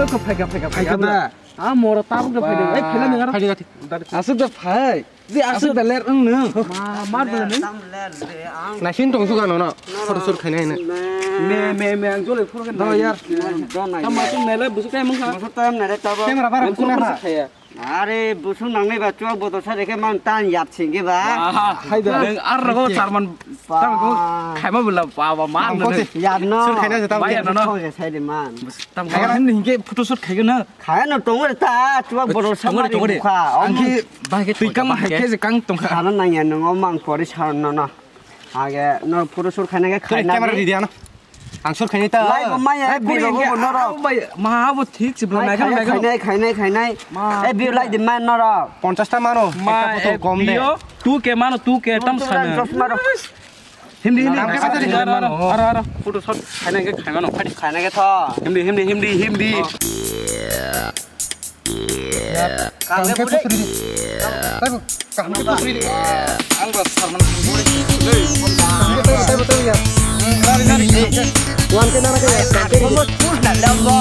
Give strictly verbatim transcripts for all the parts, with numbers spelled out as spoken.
Phaika, phaika, phaika. Phaika da. Ah, moro tabuk da phaiding. Ei, phela nang aro. Phaiding ati. Asuk da phai. Di asuk da ler wng nung. Ma, mar bela nung. Naisin tong suka nono. Photo shoot khainai na. Me, me, me, ang jole phuru kan. Do yar. Tam ma sung nele busuk kai mung kha. Busuk tam nele tabo. Camera bar kuna kha. Are busuk nang nai ba chuak boto sa rekhe man tan yap singge ba. Hai da. Nung ar rogo charman. Tam ko khaima bela ba ba mar nung. Yap no. Sur khaina jata. Ba ya no no. Sai de man. Tam ko hinke photo shoot khaigo na. Khaya no tongo re ta, chuba borok sa tongo re, mari tongo re. Bukha. Ang ki bai ke twi kama hai ke je kang tongkha. Sana nangya nung o mang pori sa no no. Age no photo shoot khaina ke khaina. Camera ready ano. Ang shoot khaini ta. Lai bo maya, eh, bi rogo bo noro. Ma bo thik se bla nai khaina khainai khainai khainai. Eh, bi lai di man noro. Ponchash ta mano. Ma ekta photo kom de. Tu ke mano, tu ke tam sana. Chosma ro. Hindi, hindi. Aro, aro, aro, aro. Photo shoot khaina ke khaima no. Khaina ke tho. Hindi, hindi, hindi, hindi. Kaham ke pusuri di. Taibo, kaham ke pusuri di. Ang ba sarman. Taibo, taibo, taibo ya. Nari, nari. Wan ke nana ke ya. Kamu pus na lambo.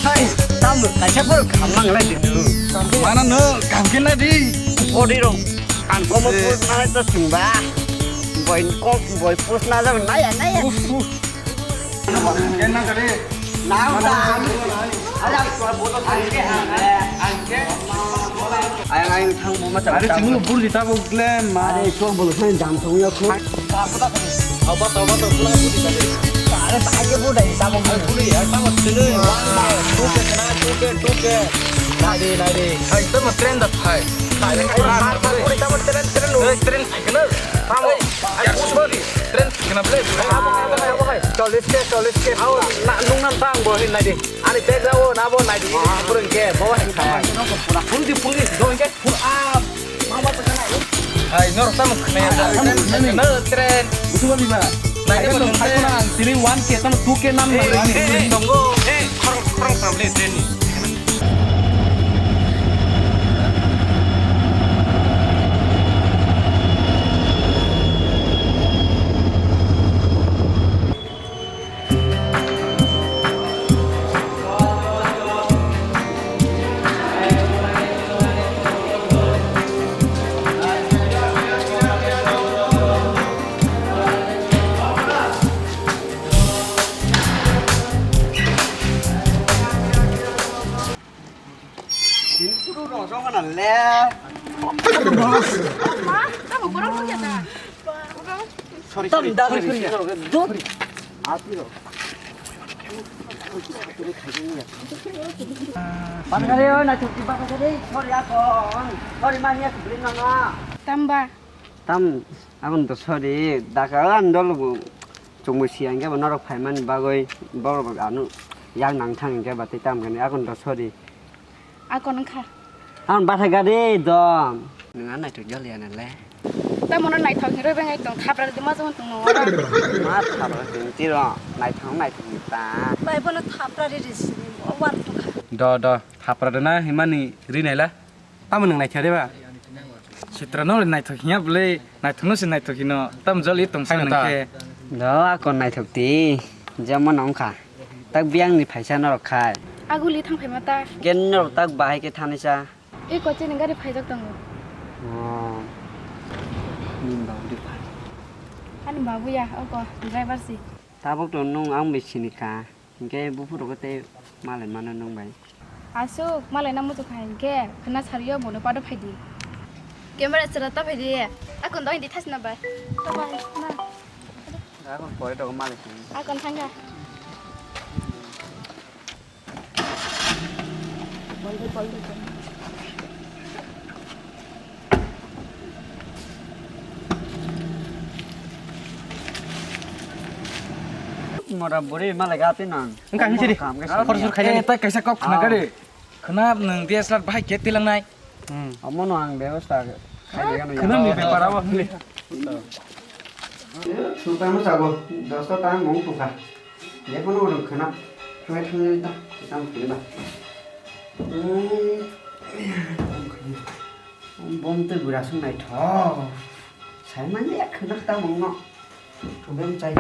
Hai, tamu kacha pur kamang lai di. Mana no, kaham ke na di. Body rong. Ang komo pus na to sungba. Boy kok, boy pus na jam naya, naya. Uf, uf. Kenna kare. Nang ta. Ada bodo thangke ha. Angke. Ayang ayang thang buma chang. Are chingulu burdi ta bo glem ma. Are chong bolo thang jam thong ya khu. Aba ta aba ta pula burdi ta. Are ta ke burdi ta bo burdi ya ta mo tele. Tuke na tuke tuke. Nai de nai de. Hai ta mo train da thai. Nai de burdi ta mo train train. Train. Kena, tamo, ya, sorry, train kena beli. Abo hai, abo hai, abo hai. Chollish ke, chollish ke. Aw, na, nung nam tang bo hin nai di. Ani bag da o, na bo nai di. Purun ke, bo hai. Pung di, pung di, do ke. Pur a, mama ta kana. Hai, nor tamo kena. No train. Busu ba biba. Nai di, hai, three one ke, tamo two ke nam na. Tongo. Eh, khorang, khorang samle train ni. Sini puru rong song kana le. Ma, tamo borok nung ya ta. Sorry, sorry, sorry, sorry. Dur. Api ro. Bakare o na chuti bakare. Sorry ako. Sorry mani aku beli nana. Tamba. Tam, abon to sorry, daka an dol bu chungbo si angke bo norok phaimani bagwi borok anu yak nang thang angke ba tei tam kani akon to sorry. Akon wngkha. Ang batha gari dom. Nung ang naithok jol ya nale. Tamo no naithok hinwi bengai tong thapra de ma jong tong no. Ma thapra de tiro naithok naithok ni ta. Bai bono thapra ri ri sini war tong kha. Do do thapra de na himani ri naila. Tamo nwng naithok de ba? Sitra no naithok hiya bwle, naithok no se naithok hino, tam jol i tong sa nwng khe. Do akon naithok ti, jemon wngkha. Tak biyang ni phaisa norok khai. Aguli thang phaima ta. Gen norok tak bahai khe thani sa. E koche ni gari phaijak tongo. Oh. Ni babu de phai. Ani babu ya, oko driver si. Tabuk to nung ang bai sini ka. Hingke buphuru khe tei malai mano nwng bai. Aswk malai na muchung kha hingke khwna sario bono pado phaidi. Camera chwla ta phaidi. Akon doi di thasna bai. Ta bai na. Akon pore to malai sini. Akon thangkha. Mora buri malai gati nang. Engka hini siri. Khor sur khaina. Eh, ta kaisa kok khna gari. Khna nang D S L R bahai ke tilang nai. Hmm. Amo no ang bebasta khai gano. Khna ni bepar abo hini. Sultan mo sabo. Dosta tang mong tukha. Jephano orang khna, thangwi thangwi ta, tamo khna ba. Bom tei bwrasong naithok. Saimanya khna ta mongno. Thubem chai.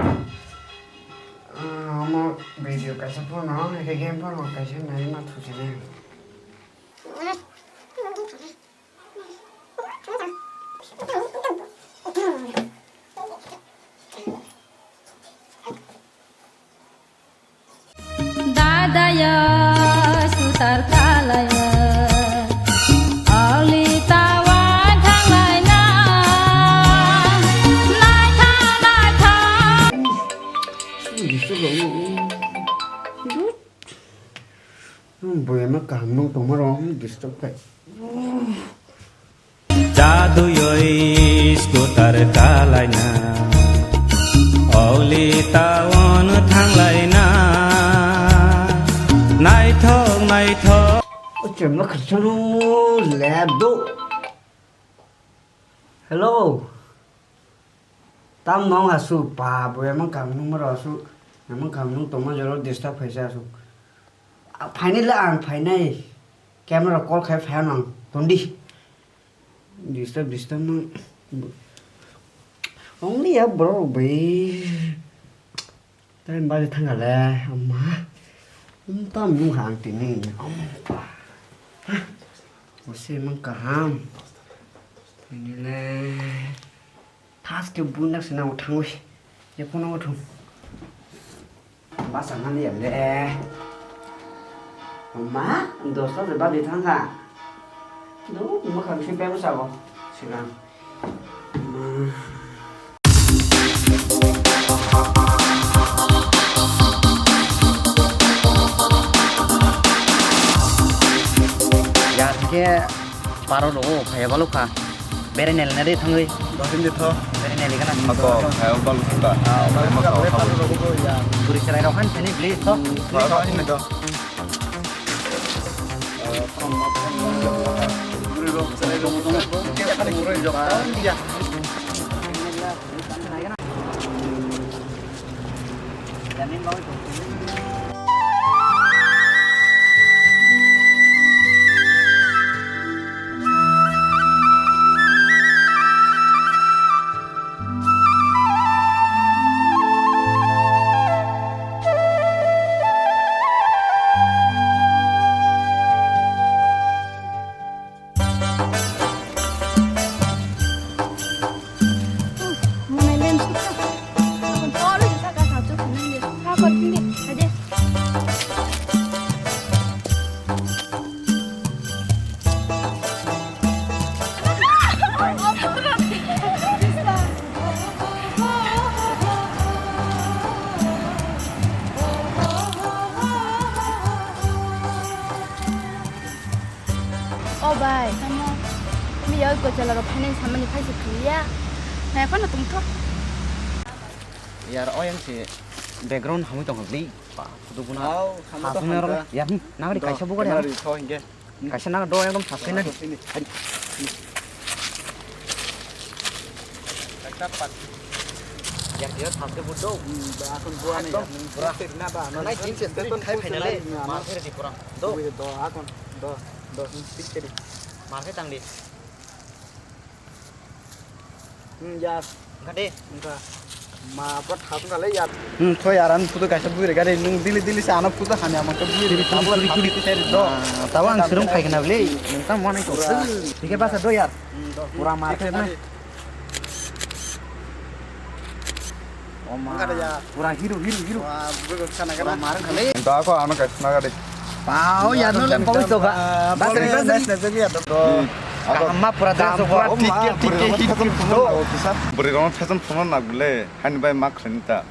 Ah, omo video kaisa phano, hai khe game phano kaisa nai ma thuchini. Dadayo sutar kalayo, oli tawa thanglaina, naithok naithok. Disturb khaio. Boyama kaham nung tongma rok disturb khai. Jaduyoi scooter kalaina, oli taon thanglaina, naithok naithok. O chemno khachalo lab do. Hello. Tam nong asu pa boyama kaham nung maro asu, ama kaham nung tongma jora disturb khaisa asu. Phainai le ang phainai. Camera call khai phai ang tondi. Disturb, disturb no. Only a bro, bai. Time bali thangale, amma. Tam nung ha ang tini. Amma. Osi mang kaham. Tini le. Thas khe bunak se nang thangwi. Ye kono thung. Basa nani ya le. Ma, dosta se bali thangkha. Do, mo kham si bebo sabo. Sigang. Ma. Ya, ke Paro rogo phaiya balukha. Berai nailana de thangwi. Dosin de tho. Berai naili gana. Ako, phaiya balukha. Ah, balukha, balukha, balukha, ya. Buri chwrai rok han thani bli tho. Phaiya balukha ni do. Buri rok chwrai rok. Ya. O bai, tamo? Miya oi kochela rok phainai samani phaisa philiya. Nai phano tongtho. Yar, o yang se background hamwi tongkha bli. Ba, photo guna. Au, hamwi tongkha. Yar, nagari kaisa bugari. Nagari tho hinge. Kaisa nang do ekdom subscribe nadi. Hari. Kaisa pat. Ya, dia subscribe do. Hmm, ba, akon buah ni. Ekdom pura. Seri na ba, nai tin se seri khai phainale. Ma seri di pura. Do. Do, akon. Do, do, tik seri. Market tangdi. Hmm, ya. Engka de. Engka. Ma, apa thasung kali ya? Hmm, kho yaran putu kaisa bui rega de, nung dili dili sa ana putu hani amang ke bui rega. Tabo kuri kuri kuri kuri do. Tabo ang sirung khai kena beli. Nung tamo nai ko. Dike basa do yar. Pura market na. Oma. Pura hero, hero, hero. Pura marang kali. Da ko ano kai na gade. Pau ya no le pau to ga. Bas re bas re. Kaham ma pura dress pura tik tik tik tik. Buri rong fashion phone na gule. Hani bai mak khani ta.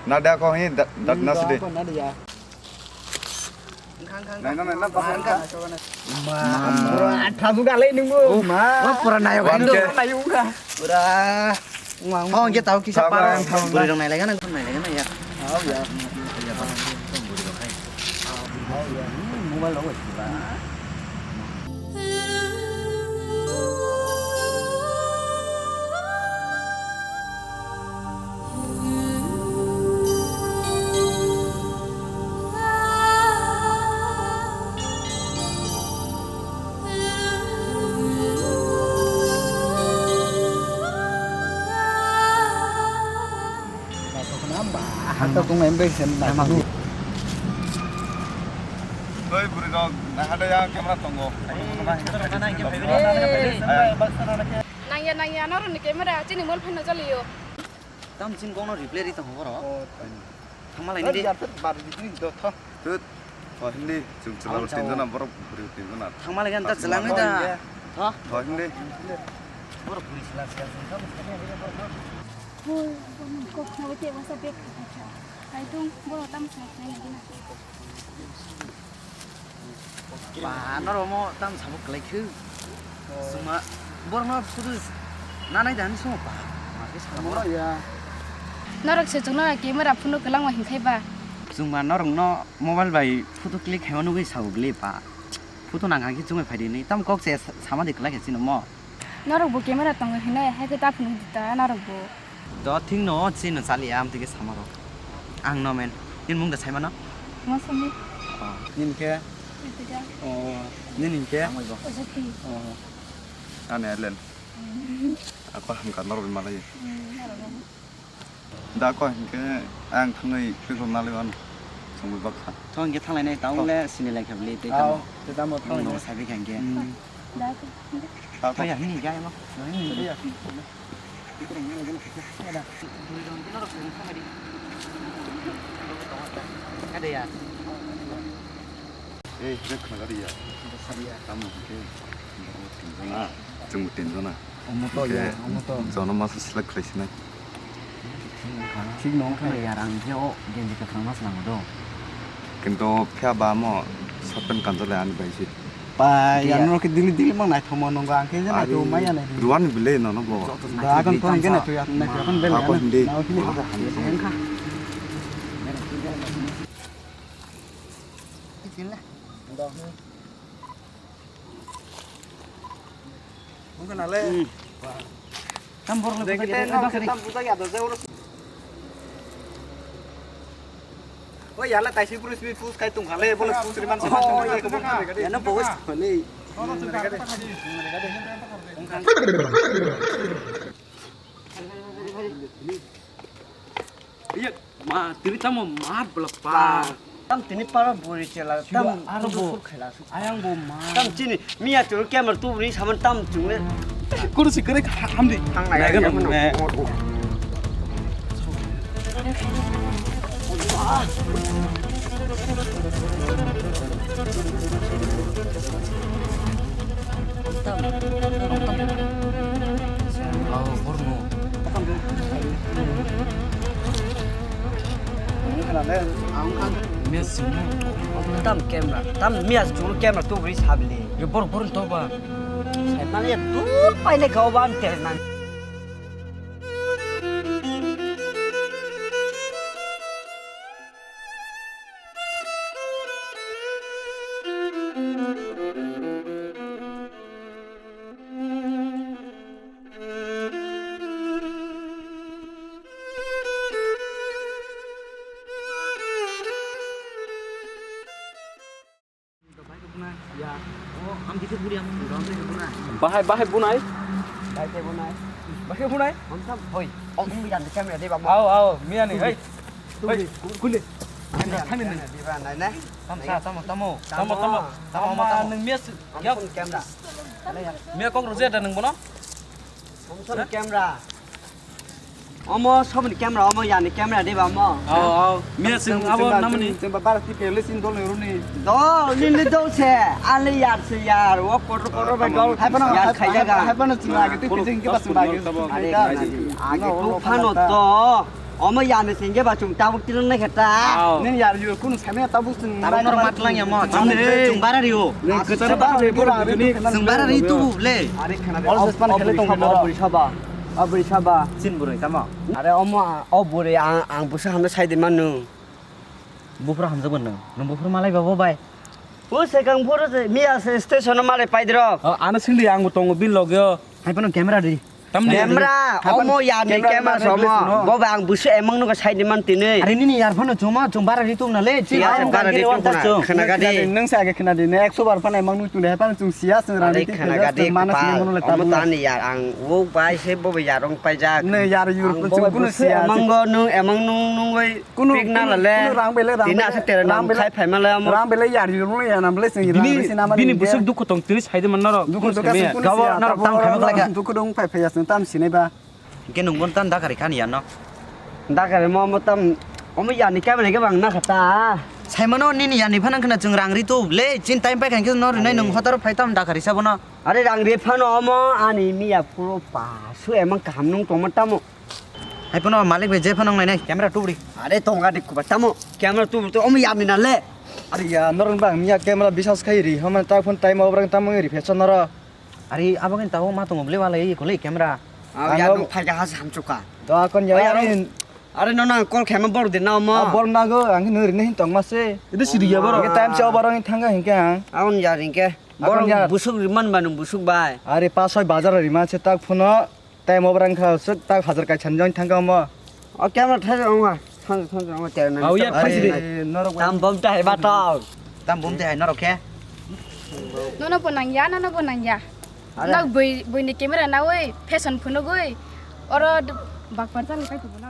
Na da ko hi dat na sidi. Naina, naina, basa. Ma, pura thabu galai nungbo. Ma, pura nayok. Nayok ka. Pura. Thong je tau kisa paro. Buri rong nai laga na, nai laga na ya. Au ya. Au ya. Mobile lo. Ang tok tong embe sen na. Oi, bwrwi rok, nang hada ya camera tongo. Nangya, nangya, norokni camera chini mobile phone no chalio. Tam chini kokno reply ri tongo borok. Oh. Thangma laini di. Bar di do tho. Tut. Thoi hindi, chwng chwla tin jona borok bwrwi tin jona. Thangma lai ganta chwlangwi da. Tho. Thoi hindi. Borok bwrwi chwla chwla chwng tho. Hoi, kok khawi te wasa bag kha kha. Hai tung, borok tam sa khlai nai gina. Ba, norok mo tam sabo kwlai khe. Suma, borok no photo nanai dan suma ba. Ma khe sabo. Norok se chwngno camera phone kwlangma hinkhai ba. Chwngma norok no mobile bai photo click khaima nugwi sao bwle ba. Photo nang khe chwngwi phai di ni. Tam kok se sama di kwlai khe chini mo. Norok bo camera tongo hinai, hai khe ta phunuk di ta norok bo. Do thik no chini no chali am tike sama rok. Ang no men. Nini mung da sai mano? Mosoni. Oh, nini khe? Ritika. Oh, nini khe? Amoi bo. Ojoti. Oh. Ani Alen. Ako hamka norok malai. Hmm, norok bo. Da ko hinkhe ang thangwi petrol nalai mano. Songwi baksa. Thong hinkhe thanglai nai taung le sini lai khe bli tei tamo. Tamo thong no sai bi khe hinkhe. Da ko. Thaya hini ga ma. Hini ga. Ada ya. Eh, hini khna ga ya. Tamo hinkhe. Tinjona. Chwng tinjona. Omo to ya, omo to. Jono masa select khlai sinai. Thik no wngkha. Yar ang khe o genji kwthang mas nango do. Kintu phiya ba amo short pant kanjak le ani bai se. Pai, ano ke dili dili mang naithok mo nongo ang khe je naithok maya nai. Ruan bile nono bo. Da kon to ang khe naithok ya, naithok kon bel. Ako hindi. Wngkha. Wngkha na le. Tam borok le buja ya, tam buja ya, da jai oro. O yala taisi purus mi pus kai tong khale, bole pus ri man se man tong khale, kobor khale gade. Yana bos khale. Iya, ma, tini tamo ma bwla pa. Tam tini para buri chela, tam aro bo. Ayang bo ma. Tam chini, miya churu camera tu buri saman tam chungne. Kuru si kere hamdi. Thang nai. Tam camera, tam miya chukno camera tubri sabli. Yo bor bor to ba. Sai mali dur paile gao ban tel nan. Bahai, bahai bunai. Bahai bunai. Bahai bunai. Hoi. Ong mi dan camera de ba. Ao, ao, miya ni, hei. Hei, kuli. Camera, camera ni. Di ba nai nai. Tam sa, tamo, tamo. Tamo, tamo. Tamo, tamo, tamo. Nung miya si. Camera. Miya kok ruje da nung bono? Samsung camera. Omo samsung camera, omo yani camera de ba mo. Ao, ao. Miya sing abo namani. Tengba bara ti pele sin dol runi. Do, nini do se. Ali yar se yar. O koro koro ba dol. Hai pano, yar khai jaga. Hai pano chuma age ti pijing ke ba chuma age. Age tu phano to. Omo yani sing ke ba chung tabuk tilang na kheta. Ao. Nin yar yu kunu samya tabuk chung. Tabuk nor matlang ya mo. Chung bara rio. Nin kwchar bara rio. Chung bara ri tu le. All this man khele tong buri saba. O buri saba. Chin buri tamo. Are omo o buri ang ang busa hamna sai de manu. Bufra hamjak ban nang. Nang bufra malai babo bai. O sekang phoro je miya se station malai pai dro. Ano sindi ang bo tongo bil logyo. Hai pano camera di. Tamni camera, omo yarni camera somo. Bo ba ang busu emang no side man tini. Are nini yar phano chuma chum bara ri tum na le. Chi ya, ang bara ri tum na. Khana gadi. Nang sa ga khana di. Ekso bar phano emang nu tum le phano chung sia sung ra. Khana gadi. Mana sini mono le tamu. Omo tani yar ang wo bai se bo yarong pai jak. Ne yar yur chung kuno sia. Emang go nung emang nung nung bai. Kunu, pik na kunu, lale. Kunu rang bele, rang bele, rang bele. Tini asuk tere nam khai phai ma le amo. Rang bele yar yur mo ya nam bele sing. Bini, bini busuk dukhu tong tini sai de man norok. Dukhu tong tong tini gabo norok tam khai ma lai ka. Dukhu dong phai phai ya sung tam sinai ba. Ke nung bon tan dakari khan ya no. Dakari mo mo tam omo ya ni kam le ke bang na khata. Sai mano nini ya ni phanang khna chung rang ri tu le chin time pai khan ke no ri nai nung hotar phai tam dakari sa bono. Are rang ri phano omo ani miya puro pa su emang kaham nung tong ma tamo. Hai pono malik bai je phano nai nai camera tubri. Are tonga di kuba tamo camera tubri to omo yamni na le. Are ya norong bang miya camera bisas khai ri homa ta phone time obrang tamo ri phecha noro. Are abo gen tawo ma tongo ble wala ye kole camera. Ah, ya dong phai ga has hamchuka. Do akon ya. Are nono ang call khema bor de na mo. Bor nago ang no ri ne hin tong ma se. Ide siri ya bor. Time se obrang thanga hin ke ang. Aun ya ring ke. Bor busuk ri man manu busuk bai. Are pa soi bazar ri ma se tak phono. Time obrang kha suk tak hajar kai chan jong thang kamo. O camera thai jong ha. Thang thang jong ha tere nang. Au ya phai sidi. Tam bom ta hai ba tau. Tam bom ta hai norok khe. Nono bo nang ya, nono bo nang ya. Nok bui bui ni camera na oi fashion phunugui. Oro bakpar jani kai tu bono.